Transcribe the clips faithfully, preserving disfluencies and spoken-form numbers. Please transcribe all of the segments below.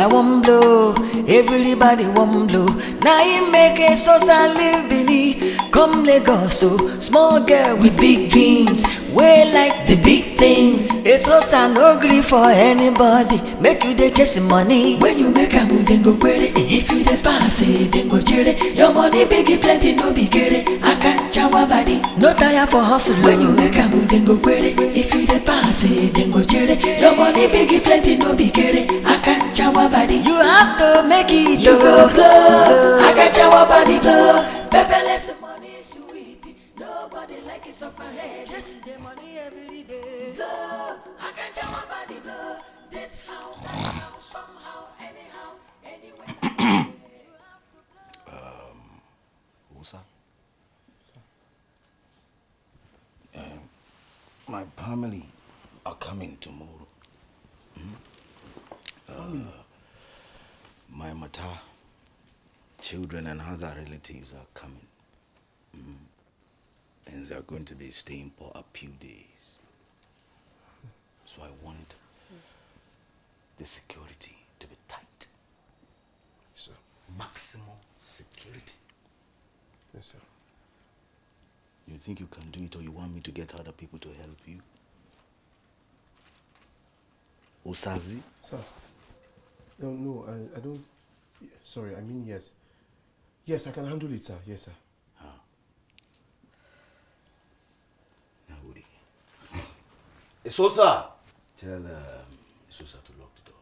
I wan blow, everybody wan blow. Na im make a Sosa leave Benin, come Lagos. So small girl with big dreams, wey like the big things. A Sosa no gree for anybody. Make you dey chase money. When you make am, dem go query. If you dey pass, eh, dem go jere. Your money big plenty, no be kere. Akanchawa body, no tire for hustle. When you make am, dem go query. If you dey pass, eh, dem go jere. Your money big plenty, no be kere. Akanchawa body, you have to make it. You go blow. Akanchawa body blow. Pepperless money sweet. Nobody like it suffer head. Chase the money every day. Blow. Akanchawa body blow. This how, that how, somehow, anyhow, anywhere. You have to blow. Usa. Um, my family are coming tomorrow. Hmm? Uh, my mother, children, and other relatives are coming. Hmm? And they are going to be staying for a few days. So I want the security to be tight. Sir. Maximum security. Yes, sir. You think you can do it, or you want me to get other people to help you? Osazi? Sir. No, no, I, I don't. Sorry, I mean yes. Yes, I can handle it, sir. Yes, sir. Ah. Now, Woody. Esosa! Tell um, Esosa to lock the door.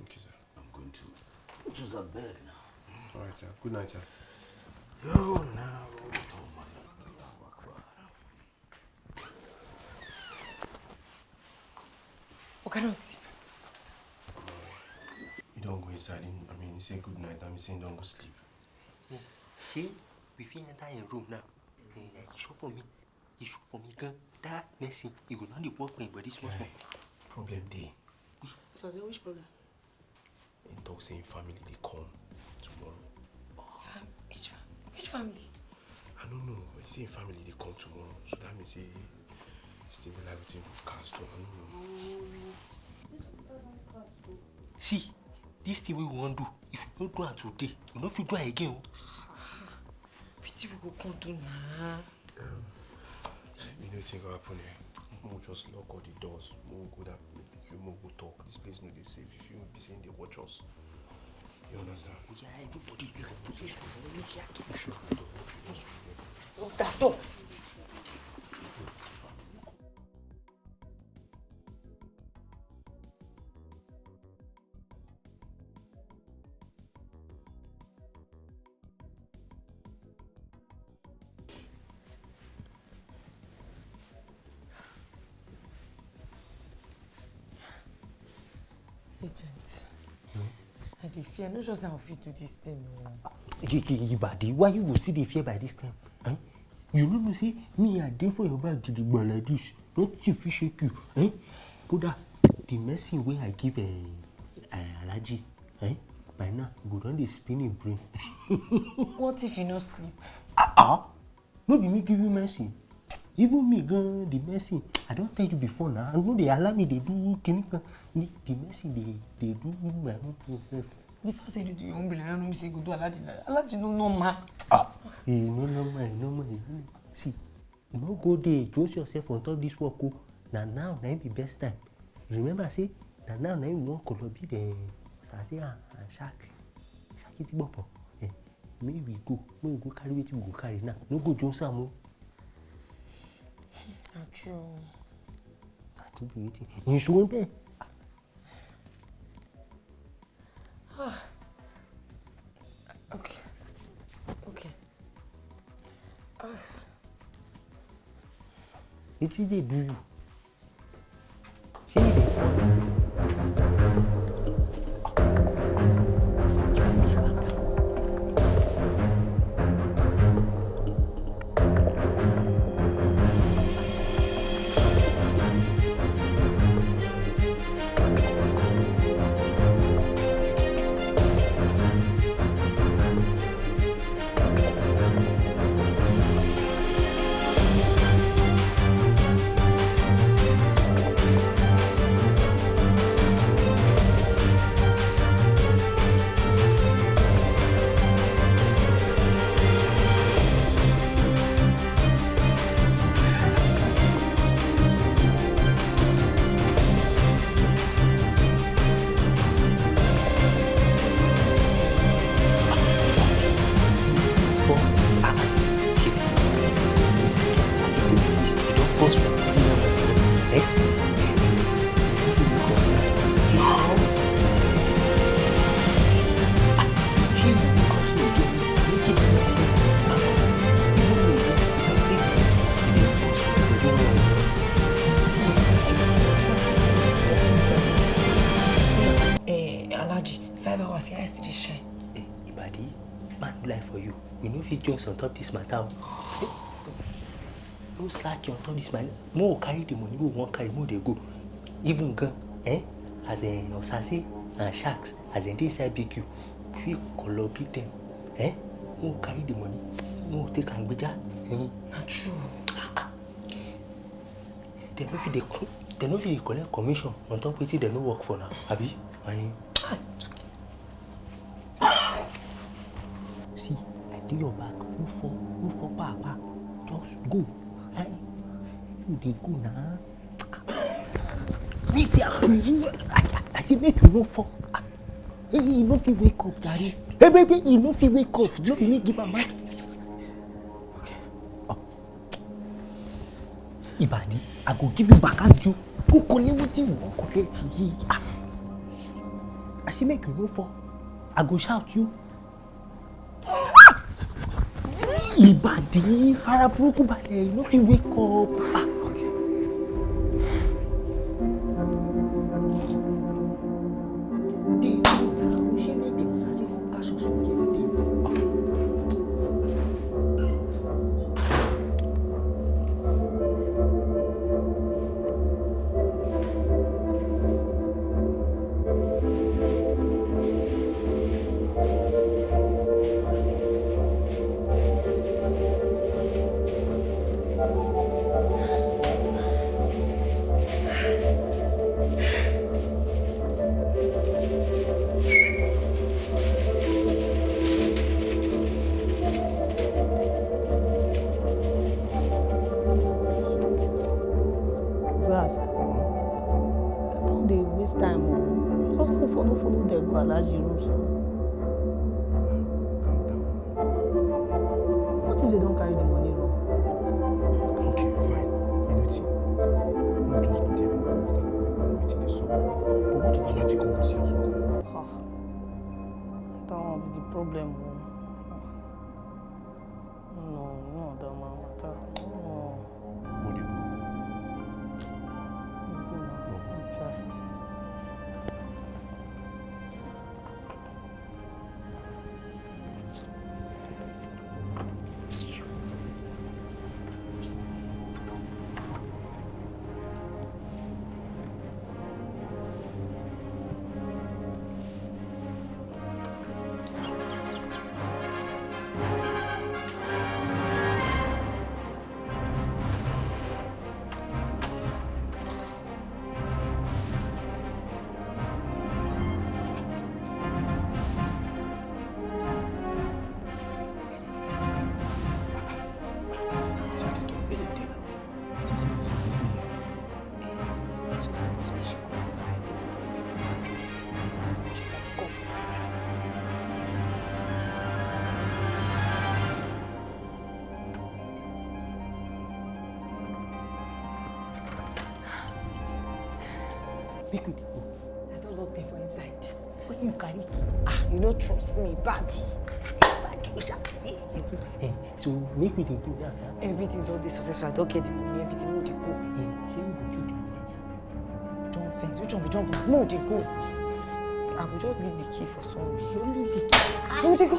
Okay, sir. I'm going to, to the bed now. All right, sir. Good night, sir. Yo, now, Woody. Oga no sleep. He don go inside. He, I mean, he say good night. I mean, say he don go sleep. Shey we fit enter him room now? Eh, e sure for me. E sure for me gan. That person, he go now dey work for him body small small. Problem dey. So say which problem? He talk say him family dey come tomorrow. Fam, which fam, which family? I no know. He say him family dey come tomorrow, so that mean say still be like wetin go cast o. I no know. See, this thing wey we wan do, if we no do am today, we no fit do am again o. Wetin we go come do now? You know wetin go happen here? Make we just lock all the doors. Make we go that place. Make we go talk. This place no dey safe. If you be say dem dey watch us, you understand? Oya, everybody to your position. Make you sure the door. Lock that door. Agent, I dey fear. No just say I fit do this thing o. Gigi, Gigi, body, why you go still dey fear by this time? Eh? You no know say me, I dey for your back gidigba like this. Nothing fit shake you. Eh? Kódà, the medicine wey I give eh, eh, Alhaji, eh? By now, you go don dey spin him brain. What if he no sleep? Ah ah! No be me give you medicine. Even me gan the medicine. I don tell you before now. I no dey allow me dey do kini kan. Me, the medicine dey dey do my own thing sef. The fact say you do your own belle, no mean say you go do Alhaji like that. Alhaji no normal. Ah, e no normal, e normal, e normal. See, you no go dey jones yourself on top this work o. Na now, na im be best time. Remember say na now, na im we wan kolobi the sardine and shark. Shark it gbọpọ. Eh, make we go, make we go carry wetin we go carry now. No go jones am o. Na true. Na true be wetin. You should bẹ́ẹ̀. Ah. Okay. Okay. Ah. Wetin dey do you? Shey you dey Padi, man no lie for you. We no fit just on top this matter o. No slack on top this matter. Mo carry the money we wan carry, mo dey go. Even gan, eh, as in Osase and Sharks, as in dey inside B Q, we fit collabo them. Eh, mo carry the money, mo take am gbeja. Eh, na true. Dem no fit dey co-, dem no fit dey collect commission on top wetin dem no work for now, abi? Eh. See, I dey your back. No fall, no fall, papa. Just go. Eh? You dey go now. Wait here. I, I, I say make you no fall. Ah. Hey, you no fit wake up, Daddy. Hey, baby, you no fit wake up. No be me give am mic. Okay. Oh. Ibadi, I go give you back hand you. Go collect wetin you wan collect. Yee. Ah. I say make you no fall. I go shout you. Ah! Ibadi, fara burúkú balẹ̀, you no fit wake up. Ah. Dey go now. Shey make dem as if you catch us for here, dey go. Zaz, I don dey waste time o. Because I for no follow dem go Alhaji room so. Calm down. What if they don carry the money run? Okay, fine. You know wetin? No, just go there, make we understand wetin dey sup. But what if Alhaji come go see us? Ah, that one be the problem o. No, no, that man matter. No. What do you go? No, no, no, try. Make we dey go. I don lock them for inside. When you carry key. Ah, you no trust me, bad. Bad. Eh, so make we dey go now. Everything don dey successful. I don get the money. Everything we dey go. Eh, shey we go build the fence? John fence. Which one be John fence? Make we dey go. I go just leave the key for somewhere. You leave the key. Make we dey go.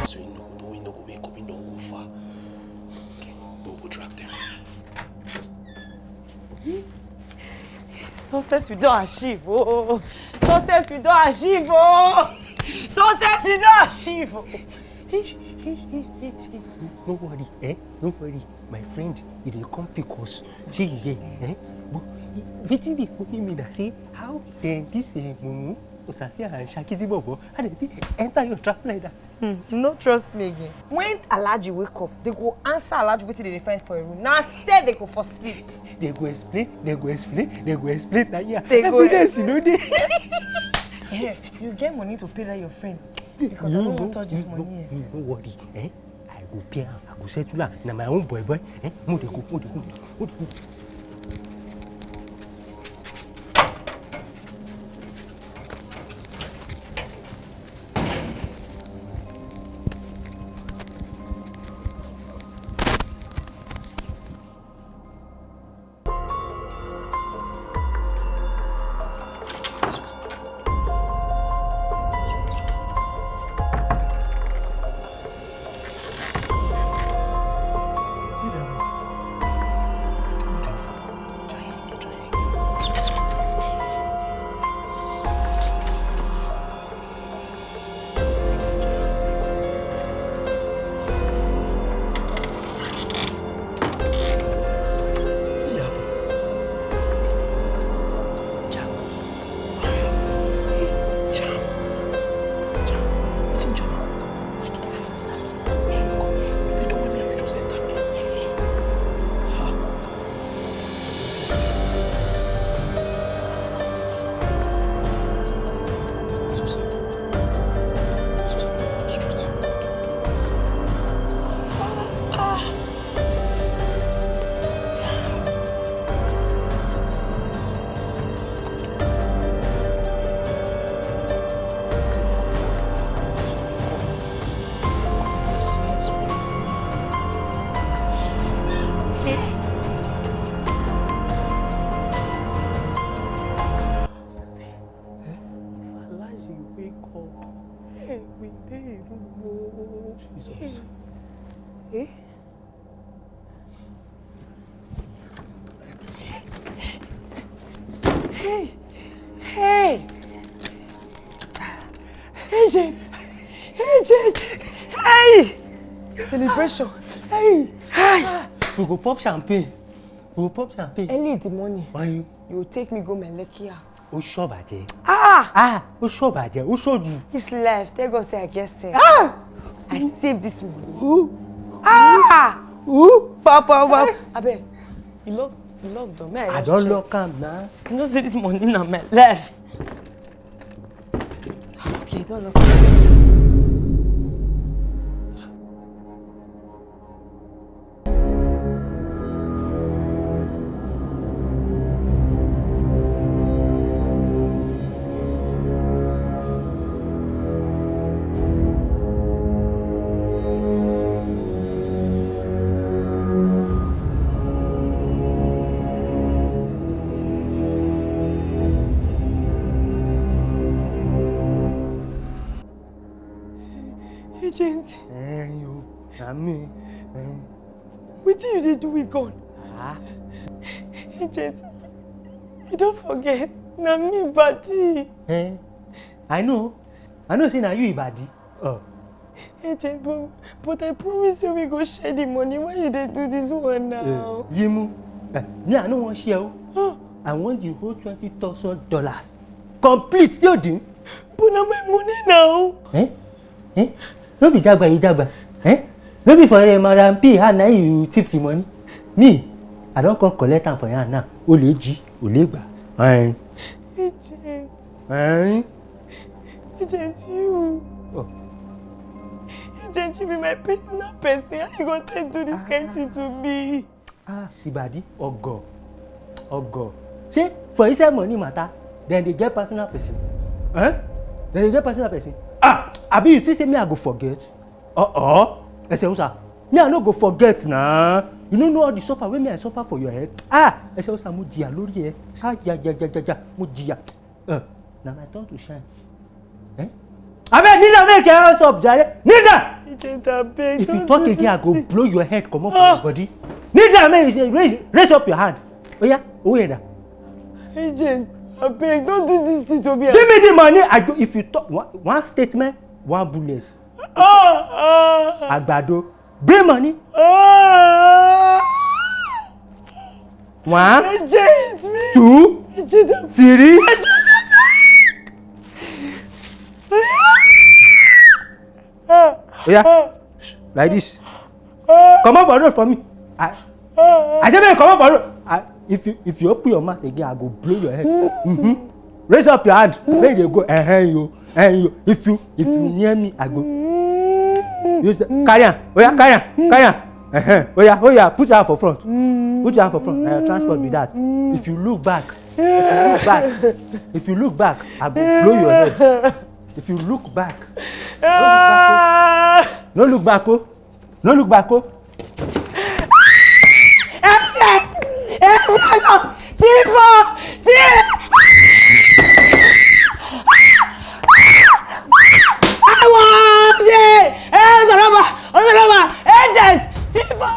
So you know, no, we no go wake up, he don go far. We go drag them. Success we don achieve, oh. Success we don achieve, oh. Success we don achieve, oh. No worry, eh? No worry. My friend, he dey come pick us. See, yeah, eh? But wetin dey funny me na say how dem this, eh, mumu, osasi and shakiti bobo, how dem take enter your trap like that? Hmm, you no trust me again. When Alhaji wake up, they go answer Alhaji wetin they dey find for a room. Now say they go for sleep. They go explain, they go explain, they go explain. Na here. They go evidence, you know, dey. Yeah, you get money to pay that your friend because I don't want to touch this money yet. No worry, eh? I go pay am, I go settle am. Na my own boy boy, eh? Mo dey go, mo dey go, mo dey go. If Alhaji wake up, hey, we dey room o. Jesus. Eh? Hey! Hey! Agent! Agent! Hey! Celebration! Hey! Hey! We go pop champagne. We go pop champagne. Early in the morning. Why? You take me go my Lekki house. Ó sure bàjẹ́. Ah! Ah! Ó sure bàjẹ́. Ó sure jù. This life, thank God say I get sense. Ah! I save this money. Who? Ah! Who? Papa, papa. Abeg, you lock, you lock door. May I just check? I don lock am na. You know say this money na my life. Okay, you don lock am. Agent. Eh, you, na me. Eh. Wetin you dey do with gun? Ah. Agent, you don forget. Na me, Badi. Eh? I know. I know say na you, Badi. Oh. Agent, but, but I promise you we go share the money. Why you dey do this one now? Eh, Yimu, eh, me, I no wan share o. Huh? I want the whole twenty thousand dollars. Complete, still dey. But na my money now. Eh? Eh? No be jagba you jagba. Eh? No be for, eh, Madam P hand na you thief the money. Me, I don come collect am for your hand now. O le ji, o le gba. Eh? Agent. Eh? Agent, you. Oh. Agent, you be my personal person. How you go take do this kind thing to me? Ah, Ibadi, ogo, ogo. Say for inside money matter, dem dey get personal person. Eh? Dem dey get personal person. Ah, abi you think say me I go forget? Uh-uh. Ese Usa, me I no go forget na. You no know all the suffer wey me I suffer for your head. Ah, Ese Usa, mo jìyà lórí ẹ. Ah, ja, ja, ja, ja, ja, mo jìyà. Uh, na my turn to shine. Eh? Abeg, kneel down, make your hands up, jare. Kneel down. Agent, abeg, if you talk again, I go blow your head comot for your body. Kneel down, make you raise, raise up your hand. Oya, owe da. Agent, abeg, don't do this thing to me. Give me the money. I go, if you talk one, one statement, one bullet. Àgbàdo. Bring money. One, Agent mi. Two, Agent mi. Three. Agent mi. Oya, like this. Comot for road for me. I, I say make you comot for road. I, if you, if you open your mouth again, I go blow your head. Mm-hmm. Raise up your hand. Make you go. Eh, eh, you. Eh, you. If you, if you near me, I go. You say, carry am. Oya, carry am. Carry am. Eh, eh. Oya, oya, put your hand for front. Put your hand for front. Na your transport be that. If you look back, if you look back, if you look back, I go blow your head. If you look back, no look back, oh. No look back, oh. No look back, oh. Ẹ̀jẹ̀! Ẹ̀jẹ̀ lọ! Tí mo! Tí! Àwọn ọ̀dẹ̀! Ẹ sọ̀rọ̀ bá! Ó sọ̀rọ̀ bá! Agent! Tí mo!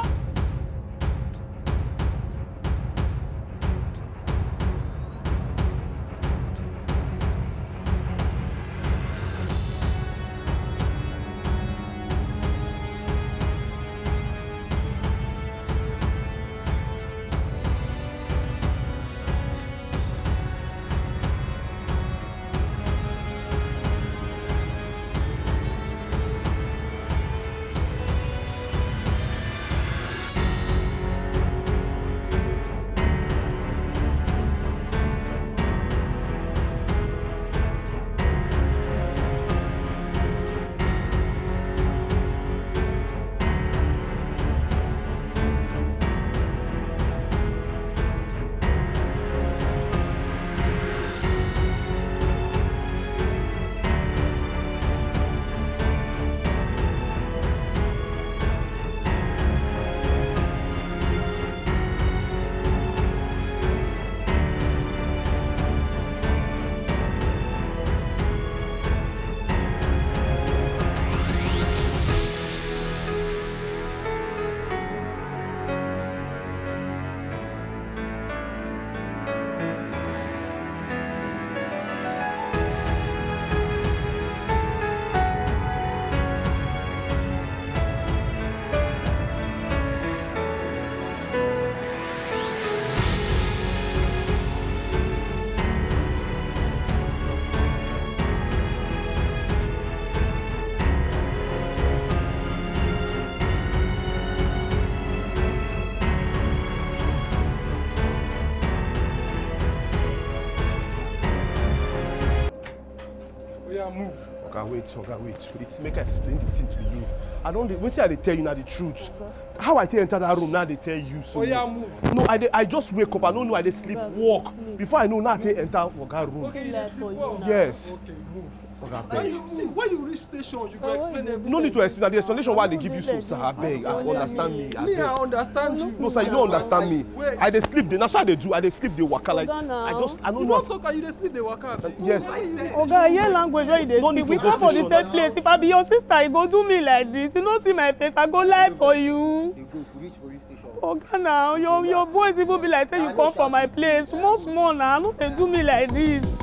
Oya, move. Oga, wait, Oga, wait, wait. Make I explain this thing to you. I don't dey, wetin I dey tell you na the truth. How I take enter that room now, they tell you so. Oya, move. No, I dey, I just wake up. I don't know, I dey sleep, Oga, walk. Sleep. Before I know, now I take enter Oga room. Okay, you dey sleep, walk. Yes. Okay, move. Oga, abeg. When you see, when you reach station, you go explain everything. No need to explain. The explanation why they give you so, sir. Abeg, I understand me. Me, I understand you. No, sir, you don't understand me. I dey sleep dey. Na so I dey do. I dey sleep dey waka like. Oga, now. I just, I don't know. You don talk and you dey sleep dey waka. Yes. Oga, I hear language wey you dey speak. We come for the same place. If I be your sister, you go do me like this. You no see my face, I go lie for you. You go reach police station. Oga, now, your, your voice even be like say you come for my place. Small, small now. No dey do me like this.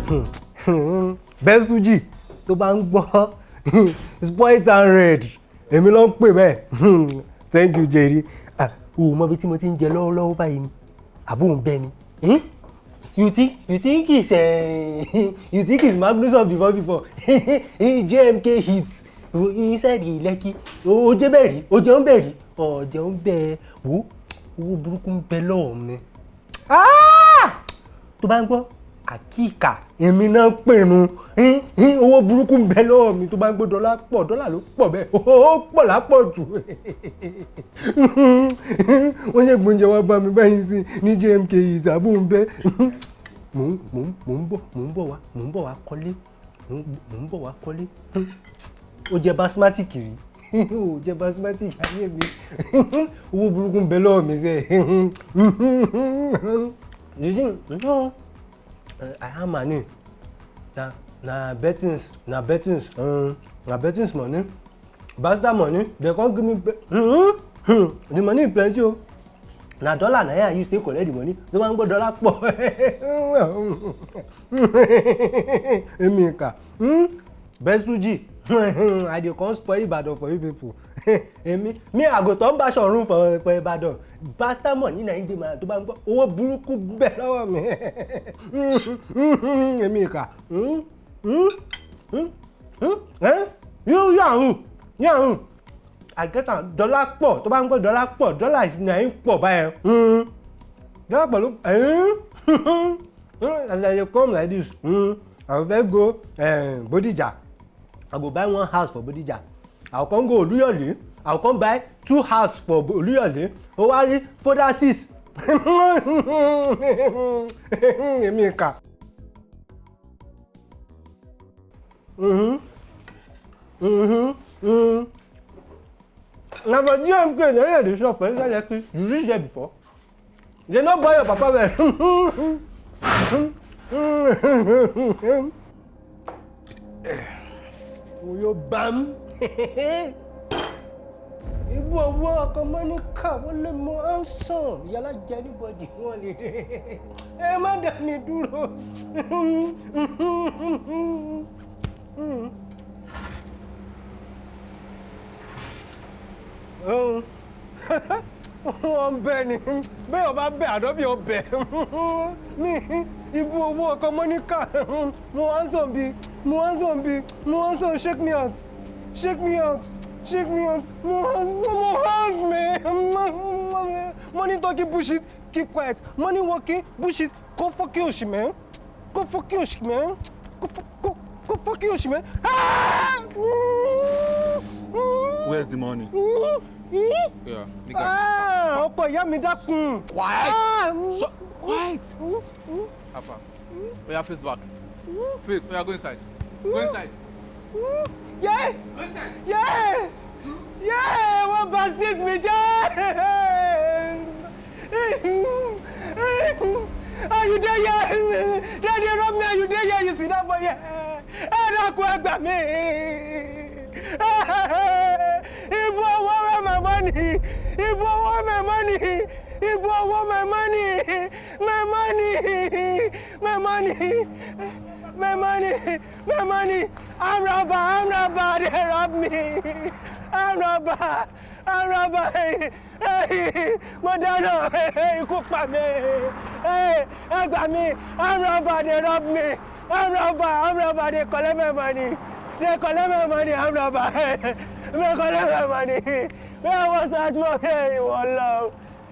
Hmm. Best Fuji tó bá ń gbọ́, spoiled and red, èmi ló ń pè bẹ́ẹ̀. Thank you, Jerry. Ah, o ò mọ ibi tí mo ti ń jẹ lọ́wọ́lọ́wọ́ báyìí ni? Àbó ń bẹ ni? Hmm? You think, you think it's, eh, you think it's Magnus of before before? J M K hit. Inside the Lekki. O jẹ́ bẹ́ẹ̀ rí, o jẹun bẹ́ẹ̀ rí, o jẹun bẹ́ẹ̀ wò. Owó burúkú ń bẹ lọ́wọ́ mi. Ah! Tó bá ń gbọ́, àkíkà, èmi náà ń pinnu. Hín, hín, owó burúkú ń bẹ lọ́wọ́ mi. Tó bá ń gbọ́, dọ́là pọ̀, dọ́là ló pọ̀ bẹ́ẹ̀. Ó pọ̀ lápọ̀ jù. Wọ́n ṣe gbóúnjẹ wá bá mi báyìí sí ní J M K yìí, sábò ń bẹ́. Mò ń, mò ń, mò ń bọ̀, mò ń bọ̀ wá, mò ń bọ̀ wá kọ́lé. Mò ń, mò ń bọ̀ wá kọ́lé. Ó jẹ basmati kiri. Ó jẹ basmati ayé mi. Owó burúkú ń bẹ lọ́wọ́ mi sẹ́. You see, you know, I have money. Na, na bettings, na bettings, um, na bettings money. Bastard money, they come give me be-, mm-hmm. Hmm. The money plenty o. Na dollar na I use take collect the money. Tó bá ń gbọ́, dọ́là pọ̀. Èmi kà. Hmm? Best Fuji. I dey come spoil Ibadan for you people. Èmi, me, I go turn Basọ̀run for, for Ibadan. Bastard money na im dey my hand. Tó bá ń gbọ́, owó burúkú bẹ lọ́wọ́ mi. Èmi kà. Hmm? Hmm? Hmm? Hmm? Eh? You, you and who? You and who? I get am. Dọ́là pọ̀. Tó bá ń gbọ́, dọ́là pọ̀, dọ́là is na im pọ̀ báyẹn. Hmm. Dọ́là pọ̀ ló, eh? Hmm, as I dey come like this, hmm, I go first go, eh, Bodija. I go buy one house for Bodija. I go come go Oluyole. I go come buy two house for Bo-, Oluyole. Ó wá rí further six. Èmi kà. Mm-hmm. Mm-hmm. Mm. Na for J M K, na here dey shop for inside Lekki. You reach there before? They no buy your papa well. Oyo bam. Ibu owó ọkọ Monica, wọ́n lè mọ handsome. Yálà jẹ́ anybody, wọ́n lè dé. Ẹ má dá mi dúró. Wọ́n bẹ ni. Bẹ́ẹ̀ ọba bẹ àdọ́bí ọbẹ̀. Ní ibu owó ọkọ Monica. Mo handsome bí, mo handsome bí, mo handsome, shake me out. Shake me out. Shake me out. Mo handsome, mo handsome, man. Money talking bullshit, keep quiet. Money working bullshit, go fuck you, man. Go fuck you, man. Go, fu-, go, go fuck you, man. Ah! Where's the money? Yeah, nigga. Ah, ọkọ ìyá mi, dákun. Quiet. Ah! So, quiet. Papa, oya, face back. Face, oya, go inside. Go inside. Yeah! Go inside. Yeah! Yeah! Wọ́n bá state mi jẹ́! Are you there here? Daddy, rob me, are you there here? You sit down for here. Ẹ dákun, ẹ gbà mí. Ibu owó, where my money? Ibu owó, my money? Ibu owó, my money? My money! My money! My money! My money! Armed robber! Armed robber! They rob me! Armed robber! Armed robber! Mo dáná! Ikú pa mí! Ẹ gbà mí! Armed robber! They rob me! Armed robber! Armed robber! They collect my money! They collect my money! Armed robber! They collect my money! Where was that money? Ìwọ Ọlọ́run!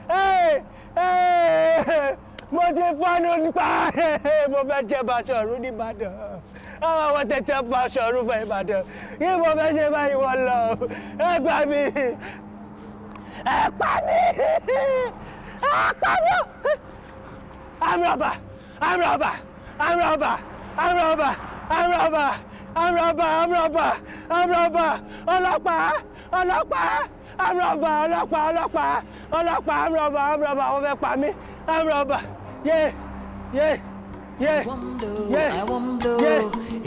Hey! Hey! Mo ti fanu pa! Mo fẹ́ jẹ Basọ̀run ní Ìbàdàn. Àwọn ọmọ tẹ jẹ Basọ̀run fún Ìbàdàn. Kí mo fẹ́ ṣe báyìí, wọ́n lọ? Ẹ gbà mí! Ẹ pa mí! Ẹ pa mí! Armed robber! Armed robber! Armed robber! Armed robber! Armed robber! Armed robber! Armed robber! Armed robber! Ọlọ́pàá! Ọlọ́pàá! Armed robber! Ọlọ́pàá! Ọlọ́pàá! Ọlọ́pàá! Armed robber! Armed robber! Wọ́n fẹ́ pa mí! Armed robber! Yeah! Yeah! Yeah! Wọ́n blow, Yeah. I wọ́n blow, Yeah.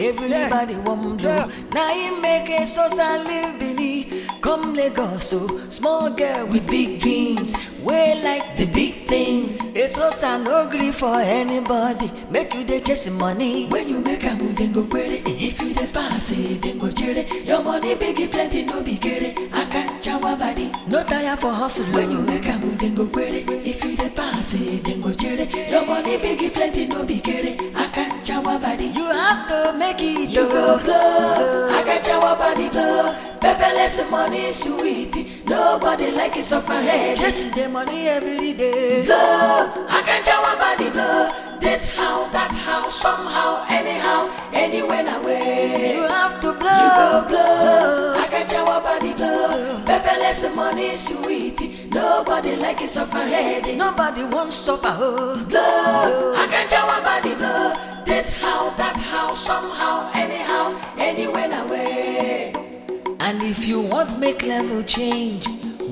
everybody wọ́n blow. Yeah. Na him make a social living. Come Lagos, so small girl with big dreams. Wey like the big things. It's hot and no gree for anybody. Make you dey chase money. When you make am, dem go query. If you dey pass, eh, dem go jere. Your money big, e plenty, no be kere. Akanchawa body, no tire for hustle. When you make am, dem go query. If you dey pass, eh, dem go jere. Your money big, e plenty, no be kere. Akanchawa body, you have to make it. You go blow. Akanchawa body blow. Pepperless money sweet. Nobody like it suffer head. Chasing the money every day. Blow. Akanchawa body blow. This how, that how, somehow, anyhow, anywhere na way. You have to blow. You go blow. Akanchawa body blow. Pepperless money sweet. Nobody like it suffer head. Nobody wants suffer, oh. Blow. Akanchawa body blow. This how, that how, somehow, anyhow, anywhere na way. And if you want make level change,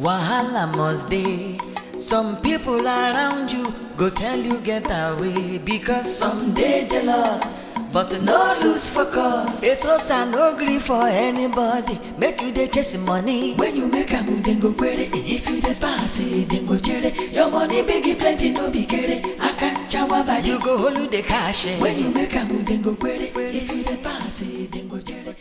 wahala must dey. Some people around you go tell you get away because some dey jealous. But no lose focus. It's hot and no gree for anybody. Make you dey chase money. When you make am, dem go query. If you dey pass, eh, dem go jere. Your money big, e plenty, no be kere. Akanchawa body. You go hold the cash, eh. When you make am, dem go query. If you dey pass, eh, dem go jere.